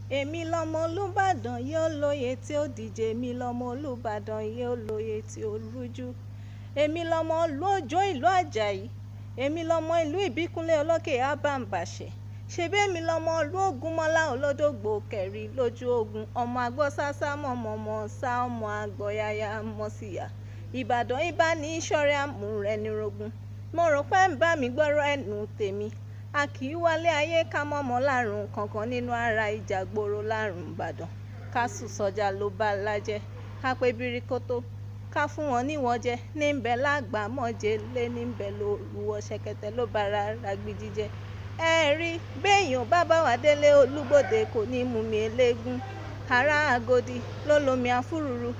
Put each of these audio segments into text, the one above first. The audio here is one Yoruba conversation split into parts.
Èmi lọmọ Olùbàdàn yóò lóye tí ó díje, èmi lọmọ Olùbàdàn yóò lóye tí ó rújú. Èmi lọmọ ìlú Òjó ìlú Àjàyí, èmi lọmọ ìlú Ìbíkúnlé olókè àbàǹbàṣẹ. Ṣebí èmi lọmọ ìlú Ògúnmọ́lá olódògbò kẹrí lójú ogun, ọmọ agbọ́sásá mọ̀mọ́mọ́ sá, ọmọ àgbọ̀yàyà mọ̀síyà. Ìbàdàn ibà ní ìṣọ̀rẹ́ àmúrẹnirogun. Mo rò pé ń bá mi gbọ́rọ̀ ẹnu tèmi. A kì í wálé ayé ká mọ́mọ́ lárùn kankan nínú ara ìjà gbòòrò lárùn Ìbàdàn. Ká sùn sọ́jà ló bá lájẹ́, ká pé bíríkótó, ká fún wọn níwọ̀n jẹ, níbẹ̀ lágbàmọ̀jẹ̀ lé níbẹ̀ lóruwọ̀ ṣẹ̀kẹ̀tẹ̀ ló bá ra gidi jẹ. Ẹ rí, béèyàn bá bá wa délé Olúbodè kò ní mú mi eléégún. Ará Agodi ló lomi afúrúrú,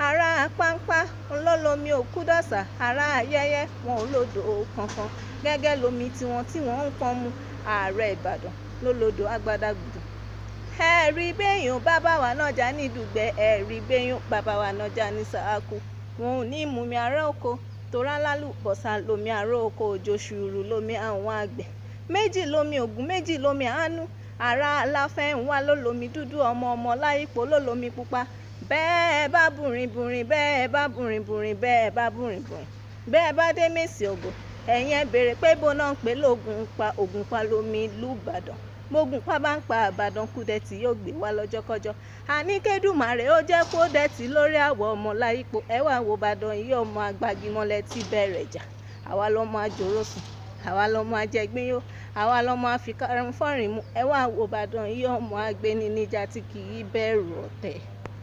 ará Páńpá ló lomi òkúdọ̀sà, ará Ayẹ́yẹ́ wọn ò lodò kankan. Gẹ́gẹ́ lomi tiwọn tí wọ́n ń pọn mu. Ààrẹ Ìbàdàn ló lodò Agbadagbùdù. Ẹ rí, béèyàn bá bá wa nájà ní Dùgbẹ̀, ẹ rí, béèyàn bá bá wa nájà ní Sàákú. Wọn ò ní mú mi ará oko, torá lálùbọ́sà lomi ará oko, òjò ṣùrù lomi àwọn àgbẹ̀. Méjì lomi ògún, méjì lomi àánú. Ará Aláfẹ́nwá ló lomi dúdú, ọmọ ọmọ Láyípo ló lomi pupa. Bẹ́ẹ̀ bá bùrìn bùrìn, bẹ́ẹ̀ bá bùrìn bùrìn, bẹ́ẹ̀ bá bùrìn bùrìn, bẹ́ẹ̀ bá dé Mèsì Ògò, ẹ̀yin ẹ béèrè pé bó náà ń pè lógun pa, ògùn pa lomi ìlú Ìbàdàn. Bógun pa bá ń pa Ìbàdàn, Kúdẹ̀tì yóò gbé wá lọ́jọ́kọ́jọ́. Àní kédùmarè ó jẹ́ kó dẹ̀tì lórí àwọ̀ ọmọ Láyípo. Ẹ wá wo Ìbàdàn yìí, ọmọ àgbàgìmọ̀lẹ̀ ti bẹ̀rẹ̀ ìjà. Àwa lọmọ àjòròsùn, àwa lọmọ ajẹgbínyó, àwa lọmọ àfikàrùn fọ́rìn mu. Ẹ wá wo Ìbàdàn yìí, ọmọ àgbéni níjà tí kì í bẹ̀rù ọ̀tẹ̀.